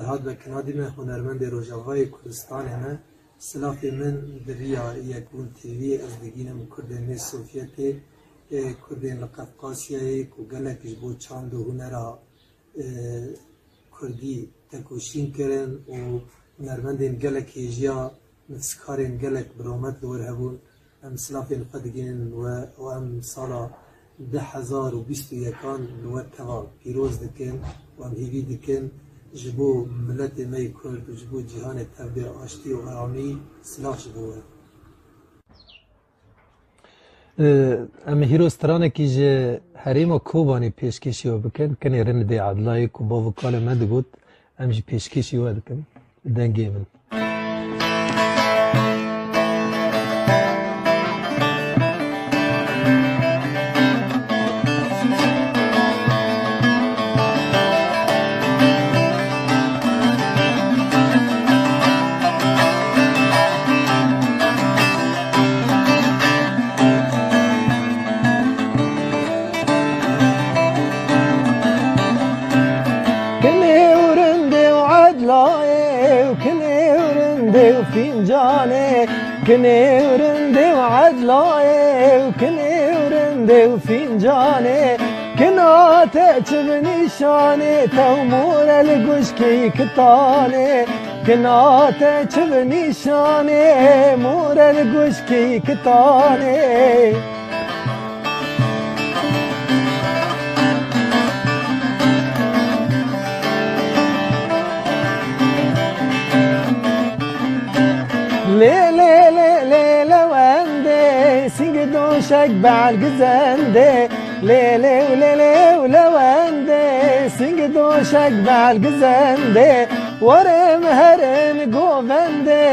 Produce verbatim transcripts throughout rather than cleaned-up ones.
Ferhad Bekinadî me, hunermendê Rojavayê Kurdistanê me. Silafê min di riya Yekbûn T V, ez digînim Kurdên nê Sovyetê, ê Kurdên li Qefqasyayê ku gelek ji bo çand û hunera, e, Kurdî tekoşîn kirin û hunermendên gelek hêjiya nivîskarên gelek bi rûmet li wir hebûn. Em silafên xwe digihînin we û em sala du hezar û bîst û yekan li we teva pîroz dikin û em hêvî dikin ji bo miletê me yê Kurd û ji bo cîhanê tev bê aştî û aramî. Silav ji bo we. Em ê hîro stranekî ji herêma Kobanê pêşkêşî we bikin. Kinê rindê Edlayê ku bav û kalê me digot, em jî pêşkêşî we dikin. Dengê min. Kinê û rindê û edlayê û kinê û rindê û fîncanê. Kinê û rindê û edlayê û kinê û rindê û fîncanê. Kina te çi bi nîşanê, tew more li guşkî kitanê. Kina te çi bi nîşanê, more li guşkî kitanê. Lê lê lê lê lewendê, sîng doşek belgizendê. Lê lê û lê lê û lewendê, sîng doşek belgizendê. Werin herin govendê,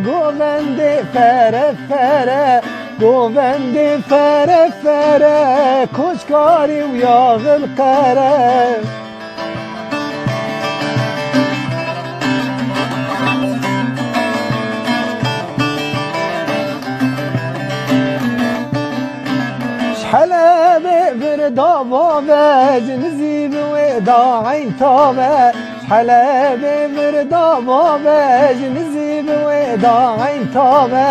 govendê fere fere. Govendê fere fere, koçkarî û yaxil qere. Ji Helebê vir da bave, ji nizî bi wê da eyn tabe. Ji Helebê vir da bave, ji nizî bi wê da eyn tabe.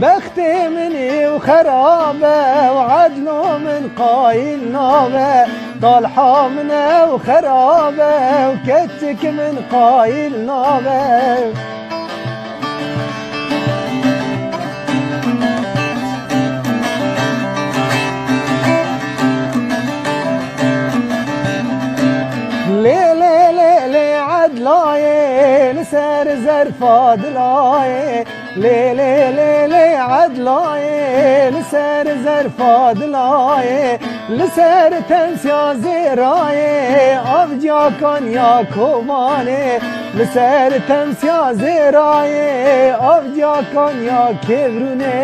Bextê min ê û xerabe û edlo min qayîl nabe. Talha min e û xerabe û keçik min qayîl nabe. Lê lê lê lê edlayê, li ser zerfa dilayê. Lê lê lê lê edlayê, li ser zerfa dilayê, li ser temsya zêrayê, avciya Kanya Kobanê, li ser temsya zêrayê, avciya Kanya Kevrûnê.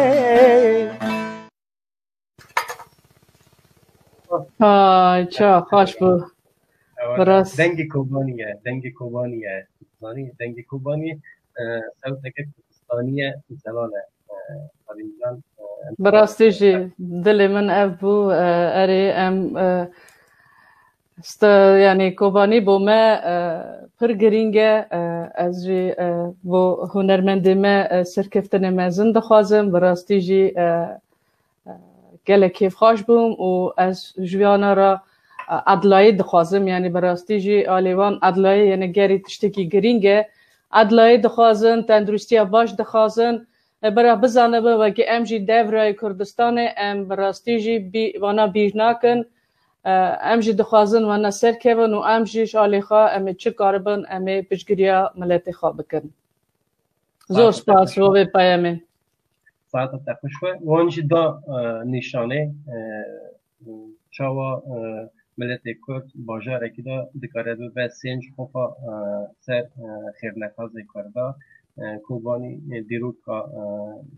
Ay, ça xweş bû. Ewa, bi rast. Dengê Kobanî ye, dengê Kobanî ye. Zanî, dengê Kobanî, e, sewteke Kurdistanî ye, zelal e. E, Xalîl Can, e, em Bi rastî jî dilê min ev bû, e, erê, em, e, sta-, yanî Kobanî bo me, e, pir girîng e. E, ez jî, e, bo hunermendê me, e, serkeftinê mezin dixwazim. Bi rastî jî, e, gelek kêfxweş bûm û ez ji viyana re, e, edlayê dixwazim. Yanî bi rastî jî alê wan edlayê, yanî gerî tiştekî girîng e. Edlayê dixwazin, tenduristiya baş dixwazin. E, bira bizanibe wekî em jî devrayê Kurdistanê, em bi rastî jî bî-, vana bîr nakin. E, em jî dixwazin vana serkevin û em jî ji alê xwe em ê çi karibin, em ê piştgiriya miletê xwe bikin. Zor spas bo vê peyamê. Saeta te xweş be. Wan jî da, e, nîşanê, e, çawa, e, miletê Kurd bajarekî de dikare bibe sênc xopa, e, ser, e, xêrnexazê Kurda. E, Kobanî, e, dîroka, e,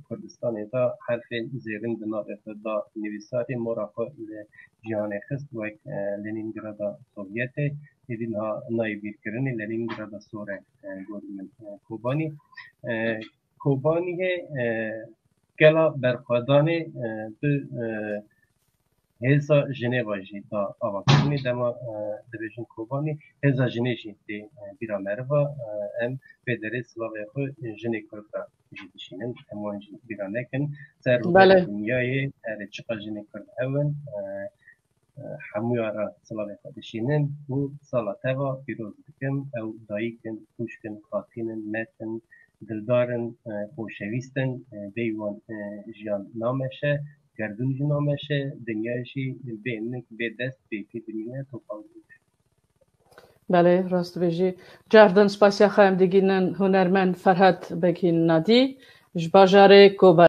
Kurdistanê de herfên zêrîn di navê xwe da nivîsarî, mora xwe li cîhanê xist wek, e, Lenîngrada Sovyetê. Êdî niha nayê bîrkirinê, Lenîngrada Sor e, e, gorî min, e, Kobanî. E, Kobaniyê, e, gela berxwedanê, e, bi, e, Hêza Jinêva jî da avakirinê dema e, dibêjin Kobanî, hêza jinê jî tê e, bîra meriva. E, em pêderê silavê xwe jinê Kurd re jî dişînin. Em wan jî bîra nekin. Ser Belê. Rûbetê dinyayê erê çiqa jinê Kurd hew in. E, e, hemûya re silavê xwe dişînin û sala te va pîroz dikim. Ew dayik in, xwişk in, xatîn in, met in, dildar in, e, xoşewîst in. E, bêyî wan e, jiyan nameşe, gerdûn jî nameşe, dinya jî bê nik, bê dest, bê pî dimîne, topan dimîne. Belê, rast dibêjî. Cardin spasiya xwe em digînin hunermend Ferhat Begîn Nadî ji bajarê Kobanê.